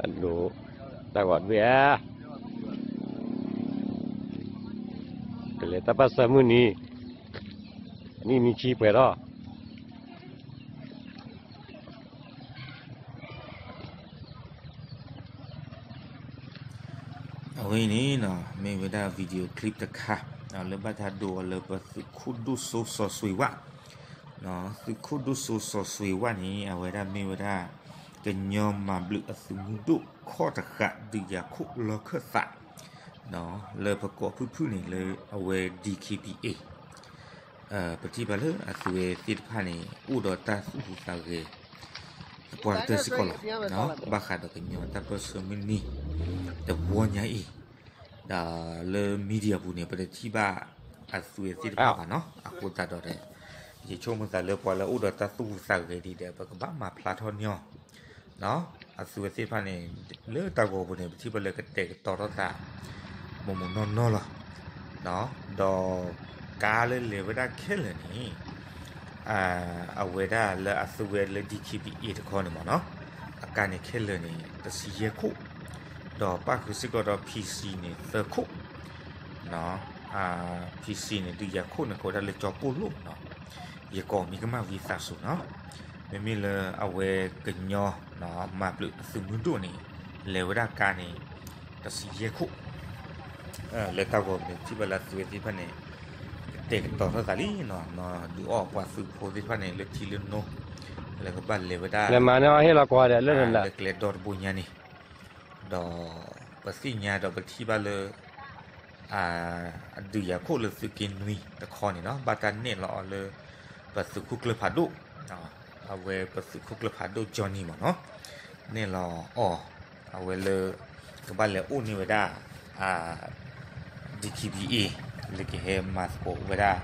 အဒိၣ်, တၢ်ဂီၤဒွဲၣ်ဧါ, ကလဲၤတၢ်ပၢၢ်ဆၢမုၢ်နံၤ, နံၣ်နံၣ်ဆံပှဲၤထီၣ်. အဝဲအံၤန့ၣ်နီၤ မ့ၢ်ဝဲဒၣ် video clip တခါ လၢဘၣ်တၢ်ဒိအီၤလၢပသုးခိၣ်ဒိၣ်စိစီၤစွ့ၤဝၣ်, သုးခိၣ်ဒိၣ်စိစီၤစွ့ၤဝၣ်န့ၣ် အဝဲဒၣ်မ့ၢ်ဝဲဒၣ် ကညီမၤဘျုးအသုးမုၢ်ဒိၣ်ခီၣ်တဃာ် ဒုးယၤခိၣ်လီၢ်ခၢၣ်သး လၢပကိးဖုၣ်ဖုၣ်န့ၣ် လၢအဝဲ D K B A ပထံၣ်ဘၣ်လၢအသုးဝဲသ့ၣ်တဖၣ်န့ၣ် အိၣ်ဒီးတၢ်သူၣ်ဟူးသးဂဲၤ သပှၢ်ကတၢၢ်စ့ၢ်ကီးလီၤ. ဘၣ်ဃးဒီးကညီတၢ်ပၢၢ်ဆၢမုၢ်နံၤ တဝီညါအံၤ, ဒီးလၢ media ပူၤန့ၣ် ပတထံၣ်ဘၣ်အသုးဝဲသ့ၣ်တဖၣ်ဘၣ်နီၤ. အဃိသတးဒီး ယဆိကမိၣ်သးလၢပှၤလၢအိၣ်ဒီးတၢ်သူၣ်ဟူးသးဂဲၤဒ်ဒီး ပကဘၣ်မၤဖျါထီၣ်န့ၢ်အီၤ အသုးဝဲသ့ၣ်တဖၣ်န့ၣ် လၢတၢ်ဂီၤပူၤန့ၣ် ပထံၣ်ဘၣ်လၢကတဲာ်ကတီၤထီၣ်သး မိၢ်မိၢ်နီၢ်နီၢ်လီၤ. ဒီးကါလၢလဲၤဝဲဒၣ်ခဲလၢာ်န့ၣ် အဝဲဒၣ်လၢအသုးဝဲလၢ D K B A တခီန့ၣ်မ့ၢ်နီၤ, အကါန့ၣ်ခဲလၢာ်န့ၣ် တဆံယဲၢ်ခိၣ်, ဒီးပၣ်ဃုာ်စ့ၢ်ကီးဒီး P C န့ၣ် သၢခိၣ်, P C န့ၣ် ဒုးယၤခိၣ်န့ၣ် ကိးဝဲဒၣ်လၢကၠီပိၢ်လိၣ်နီၤ, ယကိးမံၤကမၣ်ဝံသးစူၤနီၤ, မ့မ့ၢ်လၢအဝဲကညီ မၤဘျုးအသုးမုၢ်ဒိၣ်န့ၣ် လဲၤဝဲဒၣ်ကါန့ၣ် တဆံယဲၢ်ခိၣ် လၢတၢ်ဂီၤပူၤန့ၣ် ထံၣ်ဘၣ်လၢအသုးဝဲသ့ၣ်တဖၣ်န့ၣ် ကတဲာ်ကတီၤထီၣ်သးလံနီၤ, ဒုးအီၣ်ပှၤသုးဖိသ့ၣ်တဖၣ်န့ၣ် လၢထံလၢနိ လၢကဘၣ်လဲၤဝဲဒၣ် လၢမၤန့ၢ်အီၤဟ့ၣ်လီၤကွၢ်ဒီးလၢ လၢကျဲဒီတဘိညါန့ၣ်, ဒီးပသ့ၣ်ညါဒီးပထံၣ်ဘၣ်လၢ အဒုးယၤခိၣ်လၢသုးက့နွံတခီန့ၣ်နီၤ ဘၣ်တၢ်နဲၣ်လီၤအီၤလၢ ပသုးခိၣ်ကျၢၢ်ဖးဒိၣ်, အဝဲပသုးခိၣ်ကျၢၢ်ဖးဒိၣ် Johnny မ့ၢ်နီၤ, နဲၣ်လီၤအီၤ အဝဲလၢ ကဘၣ်လဲၤအိၣ်န့ၢ်ဝဲဒၣ် D K B A လၢကဟဲမၤသကိးဝဲဒၣ်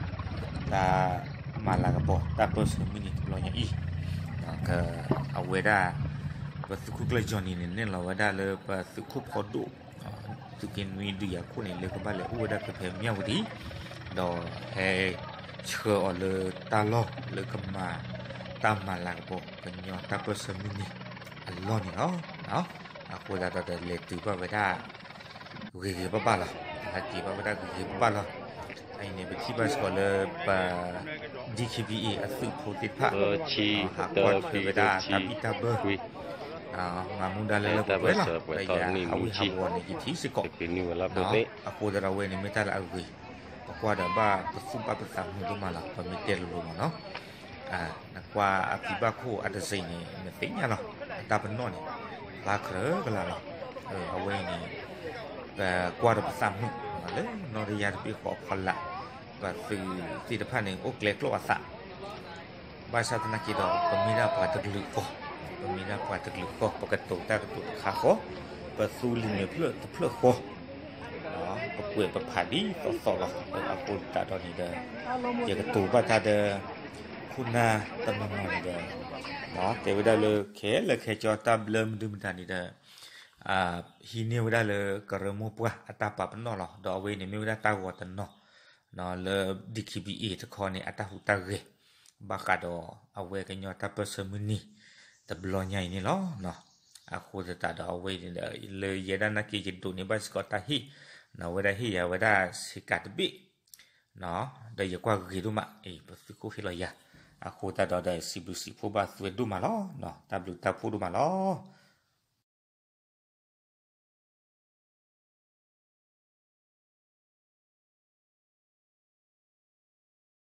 တၢ်မၤလၤကပီၤ တၢ်ပၢၢ်ဆၢမုၢ်နံၤတဘျီညါအံၤ, အဝဲဒၣ် ပသုးခိၣ်ကျၢၢ် Johnny န့ၣ် နဲၣ်လီၤဝဲဒၣ်လၢပသုးခိၣ်ဖီဒိၣ် သုးက့နွံဒုးယၤခိၣ်န့ၣ် လၢကဘၣ်လဲၤအိၣ်ဝဲဒၣ်ဖဲဖဲမၠၣ်ဝတံၤ, ဒီးဟဲဆှၢအီၤလၢတၢ်လီၢ်လၢကမၤ တၢ်မၤလၤကပီၤ ကညီတၢ်ပၢၢ်ဆၢမုၢ်နံၤအလီၢ်န့ၣ်လီၤ. အဃိသတးဒီးလဲၤတုၤဘၣ်ဝဲဒၣ် ဂ့ၤဂ့ၤဘၣ်ဘၣ်လီၤ, ဟဲက့ၤဘၣ်ဝဲဒၣ်ဂ့ၤဂ့ၤဘၣ်ဘၣ်လီၤ. အအံၤန့ၣ် ပထံၣ်ဘၣ်စ့ၢ်ကီးလၢပ D K B A အသုးဖိသ့ၣ်တဖၣ် ဟးကွၢ်ထွဲဝဲဒၣ်တၢ်ဘံၣ်တၢ်ဘၢ မၤမူဒါလၢလၢပှဲၤပှဲၤလီၤ, ဒီးယၤဟးဝ့ၢ်ဟးဝီၤန့ၣ် ယထံၣ်စ့ၢ်ကီး, အဃိသတးဒီးအဝဲန့ၣ်မ့ၢ်တၢ်လၢအဂ့ၤ, ပကွၢ်ဒီးဘၣ်ပသူၣ်ဘၣ်ပသးမုာ်ဒိၣ်မးလီၤ, ပမ့ၢ်တဲလိၤလိၤမ့ၢ်နီၤ, နကွၢ်အဖံဘၣ်ခိၣ်အတစ့န့ၣ် နသ့ၣ်ညါလီၤ, အတၢ်ပနီၣ်န့ၣ် ဖျါကြၢးကလာ်လီၤ. အဝဲအံၤန့ၣ် ပကွၢ်ဒီးပသးမုာ် လၢနီၣ်တယၢ်တဘ့ၣ်ဃီအဖီလာ်, ပသုးသ့ၣ်တဖၣ်န့ၣ် အိၣ်ကျဲကျိာ်အသး ဘၣ်ဆၣ်သနာ်က့ဒီး ပမ့ၢ်ဒၣ်ပှၤတကလုာ်ဃီ, ပမ့ၢ်ဒၣ်ပှၤတကလုာ်ဃီ, ပကတိၤတၢ်ကတိၤတခါဃီ, ပသူလံာ်န့ၣ်ဖျၢၣ်တဖျၢၣ်ဃီ, ပကွဲးပဖးဒ်သိးသိးလီၤ. အဃိသတးဒီးန့ၣ်ဒီး ယကတိၤဘၣ်တၢ်ဒီး ခိၣ်နၢ်တနီၤနီၤန့ၣ်ဒီး တဲဝဲဒၣ်လၢခဲလၢာ်ခဲဆ့တၢ်ဘျၢမနုၤမတၤန့ၣ်ဒီး ဟံးန့ၢ်ဝဲဒၣ်လၢကရၢမိၢ်ပှၢ်အတၢ်ပာ်ပနီၣ်လီၤ. ဒီးအဝဲအံၤန့ၣ်မ့ၢ်ဝဲဒၣ်တၢ်ဂီၤတနီၤ လၢ D K B A တခီန့ၣ် အတၢ်ဟူးတၢ်ဂဲၤ ဘၣ်ဃးဒီးအဝဲကညီတၢ်ပၢၢ်ဆၢမုၢ်နံၤ တဘျီညါအံၤန့ၣ်လီၤ. အဃိသတးဒီးအဝဲအံၤန့ၣ်ဒီး လၢယဲဒၣ်နာ်က့ယဒိးန့ၢ်ဘၣ်စ့ၢ်ကီးတၢ်ဟ့ၣ်, ဝဲဒၣ်ဟ့ၣ်ယၤဝဲဒၣ်ဆ့ကၤတဘ့ၣ် ဒီးယကွၢ်ဂ့ၤဒိၣ်မး, အ့ ပသုးခိၣ်ဟ့ၣ်လီၤယၤ, အဃိသတးဒီးဒီးစံးဘျုးစံးဖှိၣ်ဘၣ်သုဝဲဒိၣ်မးလီၤ. တၢ်ဘျုးတၢ်ဖှိၣ်ဒိၣ်မးလီၤ.